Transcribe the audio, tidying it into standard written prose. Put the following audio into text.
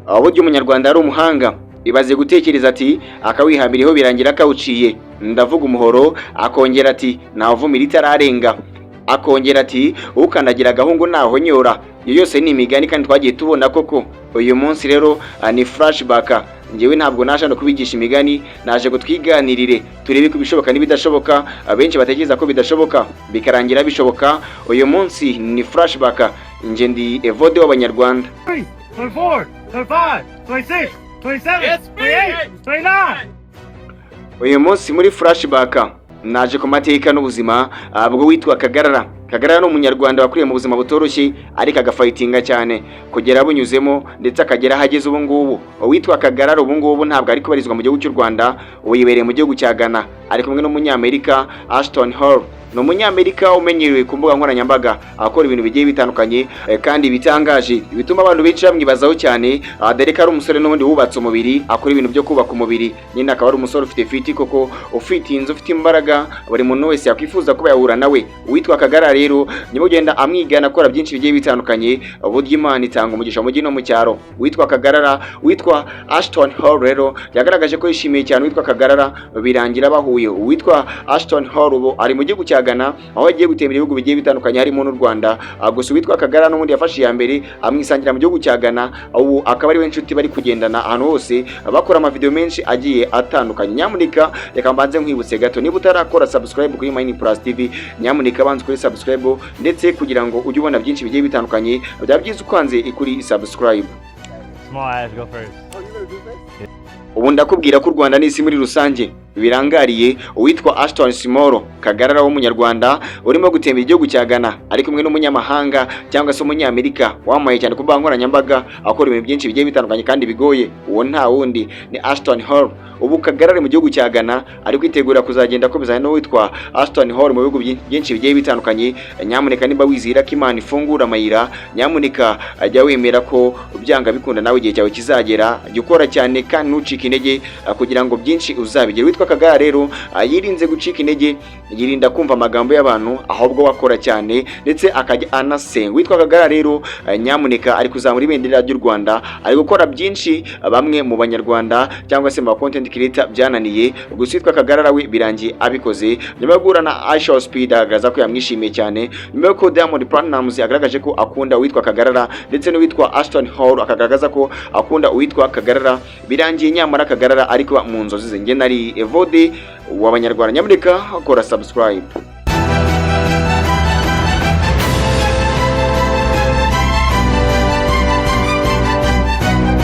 Burya Umunyarwanda ari umuhanga, ibaze gutekereza ati akawihambiriyeho birangira akawuciye, ndavuga umuhoro. Akongera ati ntawuvumira itararenga, akongera ati ukandagira agahungu ntahonyora. Iyo yose ni imigani kandi twagiye tubona koko. Uyu munsi rero ni flashback. Njyewe ntabwo naje hano kubigisha imigani, naje ngo twiganirire, turebe ko ibishoboka n'ibidashoboka. Abenshi batekereza ko bidashoboka bikarangira bishoboka. Uyu munsi ni flashback, njye ndi Evode w'Abanyarwanda. 24, 25, 26, 27, 28, 29. Uyu munsi muri flashback naje ku mateka n'ubuzima bwo witwa Kagarara. Kagarara ni Umunyarwanda wakuriye mu buzima butoroshye, ariko agafightinga cyane kugera bunyuzemo, ndetse akagera aho ageze ubu ngubu. Uwitwa Kagarara ubu ngubu ntabwo ari kubarizwa mu gihugu cy'u Rwanda, ubu yibereye mu gihugu cya Ghana, ari kumwe n'Umunyamerika Ashton Hall. Ni Umunyamerika umenyerewe ku mbuga nkoranyambaga, akora ibintu bigiye bitandukanye kandi bitangaje, bituma abantu benshi bamwibazaho cyane, dore ko ari umusore n'ubundi wubatse umubiri, akora ibintu byo kubaka umubiri nyine, akaba ari umusore ufite fit koko, ufite inzu, ufite imbaraga, buri muntu wese yakwifuza kuba yahura nawe. Uwitwa Kagarara rero niba ugenda amwigana akora byinshi bigiye bitandukanye. Uburyo Imana itanga umugisha mu mujyi no mu cyaro. Uwitwa Kagarara, witwa Ashton Hall rero yagaragaje ko yishimiye cyane uwitwa Kagarara, birangira bahuye. Uwitwa Ashton Hall ubu ari mu gihugu cya Ghana, aho agiye gutembera ibihugu bigiye bitandukanye harimo n'u Rwanda. Gusa uwitwa Kagarara n'ubundi yafashe iya mbere amwisangira mu gihugu cya Ghana, ubu akaba ari we nshuti bari kugendana ahantu hose, bakora amavideo menshi agiye atandukanye. Nyamuneka reka mbanze nkwibutse gato, niba utarakora subscribe kuri Mine Plus TV, nyamuneka banza kuri subscribe, ndetse kugira ngo ujye ubona byinshi bigiye bitandukanye, byaba byiza ukanze kuri subscribe. Small ass, go first. Ubu ndakubwira ko u Rwanda n'isi muri rusange birangariye uwitwa Ashton Small Kagarara w'Umunyarwanda urimo gutembera igihugu cya Ghana, ari kumwe n'umunyamahanga cyangwa se Umunyamerika wamamaye cyane ku mbuga nkoranyambaga, akora ibintu byinshi bigiye bitandukanye kandi bigoye. Uwo nta wundi ni Ashton Hall. Ubu Kagarara mu gihugu cya Ghana ari kwitegura kuzagenda akomezanya n'uwitwa Ashton Hall mu bihugu byinshi bigiye bitandukanye. Nyamuneka niba wizera ko Imana ifungura amayira, nyamuneka jya wemera ko byanga bikunda nawe igihe cyawe kizagera. Jya ukora cyane kandi ntucike intege kugira ngo byinshi uzabigere. Witwa Kagarara rero yirinze gucika intege, yirinda kumva amagambo y'abantu, ahubwo wakora cyane ndetse akajya anasenga. Witwa Kagarara rero nyamuneka ari kuzamura ibendera ry'u Rwanda, ari gukora byinshi bamwe mu Banyarwanda cyangwa se mu ba content creator byananiye. Gusa witwa Kagarara we birangiye abikoze nyuma yo guhura na IShowSpeed, agaragaza ko yamwishimiye cyane, nyuma y'uko Diamond Platnumz agaragaje ko akunda uwitwa Kagarara, ndetse n'uwitwa Ashton Hall akagaragaza ko akunda uwitwa Kagarara. Birangiye nyamara Kagarara ari kuba mu nzozi ze. Njye nari Evode w'Abanyarwanda, nyamuneka kora subscribe.